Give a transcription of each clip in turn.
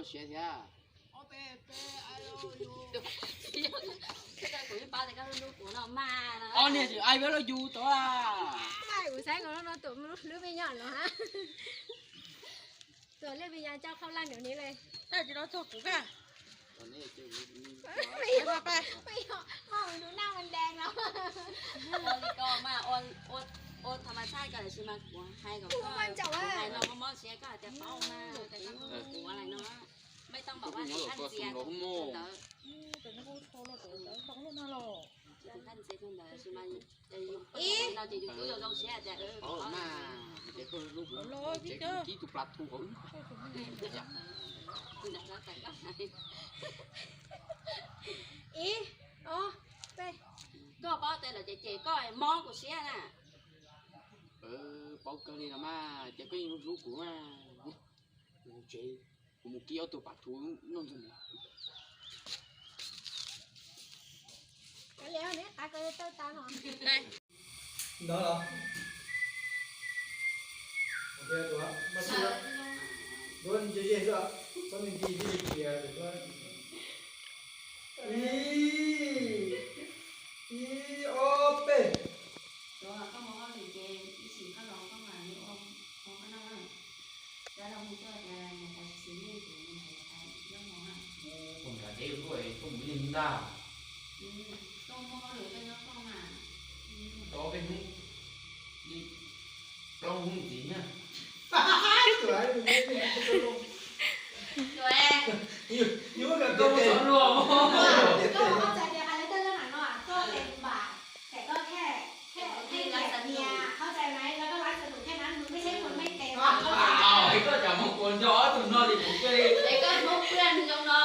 Siab thiab. Kuv pab tias koj hlub hlub kuv no mas. Ob niag tsis ai peb lub yus tod a. Kuv saib no no tus hlub me nyuam no ha. Tus liaj me nyuam coj khau laj nws ni le. Tab tsis no txog kuv ka. Ua li ko mas, ua, ua, ua tha ma thaj ko lawm tsis mas kuv hais kom koj, kuv hais no mob mob siab koj hais tias paub mas, tias koj hlub kuv lawm no. Mej tau npaum ua tus thaj ntxias ntawd. Tus thaj ntxias ntawd tsis mas, no ces yus twb zoo zoo siab tias paub mas, ces koj hlub kuv, ces kuv kib tus plas thu hauv. Ib, ob, peb. Koj paub tej lawm ces, ces koj mob kuv siab na. Paub kawg li no mas, ces koj yeej hlub kuv mas. Tsev, kuv mus kib ob tug pas thu noj ntxoog. Ntawd los. Ua nce ze xwb, txhob nce nce xwb, txhob nce nce thiaj li tias. Ib, ib, ob, peb. Kuv nrhiav deb ua luaj es koj mus ib leeg ntag. Tau peb hnub li plaub hnub ntxiv na. Koj txhais tias hais lawv tej leej no tuaj tes npam, ces koj thiaj, thiaj, thiaj nyiam nyiam,เข้าใจไหม แล้วก็รักสนุกแค่นั้น มึงไม่ใช่คนไม่เต็ม Es koj cov mus kuas nrog ob tug no li kuv kiag li. Es koj Hmoob Pwj zoo no.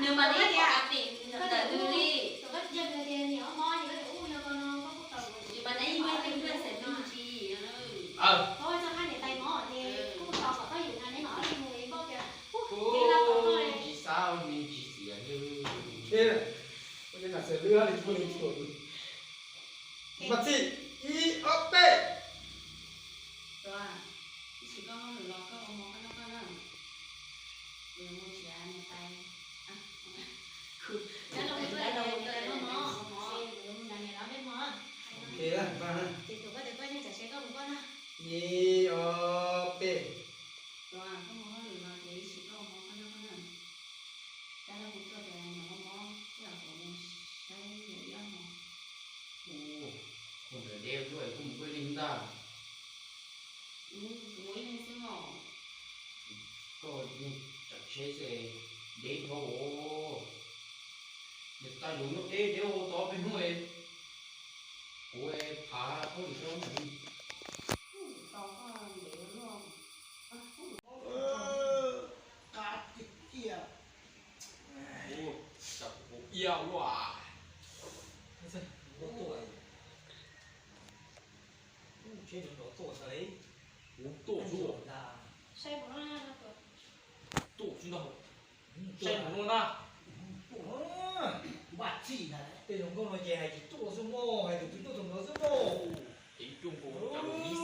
Nws mas nws ib qho tim ntawm nws li. Nws mas nws ib muaj ib tug ntsuag xeem nws tsis. Tsis xav nws tsis txiav li. Mas txij, ib, ob, peb. Tab sis koj hauj lwm los koj ua mov koj noj koj na. Kuv yuav mus txiav niam tais. Kuv yuav mus txiav niam tais noj mov. Ces thaum koj tias koj nyob tsam se koj mus koj na. Ib, ob, peb. Koj ua hauj lwm los ces ib sim koj ua mov koj noj koj na. Tab sis kuv tuaj tias niam ua mov thiab kuv mus saib niam ib ob hmo. Ua ntawm deb tuaj es koj mus koj ib leeg ntag. Kuv mus ib leeg xwb mog. Koj tsam tsheb xwb, deb dhau os. Nws tag yus nyob deb deb ua tau peb hnub es kuv phav koj lwm rau ntawm. Qab tiag tiag. Ua, cas kuv iab luaj. Tsheb nrov tuaj xwb. Kuv tuaj xwb. Tuaj xwb ntag. Saib kuv no na. Npaj txij ntag. Tej zoo nkauj no ces hais tias tuaj xwb mog, hais tias tus tuaj tus nrov xwb mog. Ceev cuaj nkaus, cas los ib